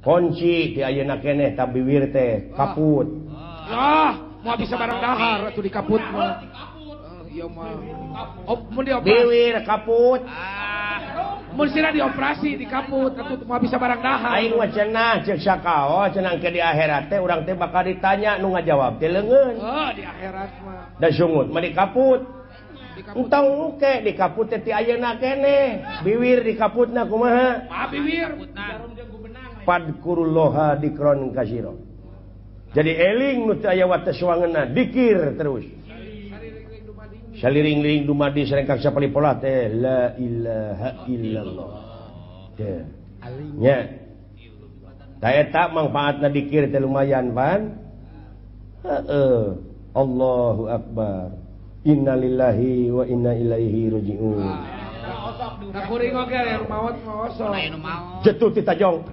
Kunci ti ayeuna keneh ta biwir teh kaput. Ah, moal bisa barang dahar atuh dikaput mah. Ieu mah. Oh, mun dioperasi. Biwir kaput. Mun sira dioperasi dikaput atuh moal bisa barang dahar. Aing mah cenah ceuk sakao cenah ke di akhirat teh urang teh bakal ditanya nu ngajawab teh leungeun. Oh, di akhirat mah. Da sungut mah dikaput. Entong ke dikaput teh ti ayeuna keneh. Biwir dikaputna kumaha? Mah biwir. Padkurullaha dikron kasiro. Jadi eling nu teu aya wates wangeunna dikir terus. Saliring-liring dumadi sarengkak sapali pola teh la ilaha illallah. Teh. Nya. Ta eta mangfaatna dikir teh lumayan pan. Heeh. Allahu akbar. Innalillahi wa inna ilaihi rajiun. Kuring oge aya nu maot mah osok. Jetuh ti tajong.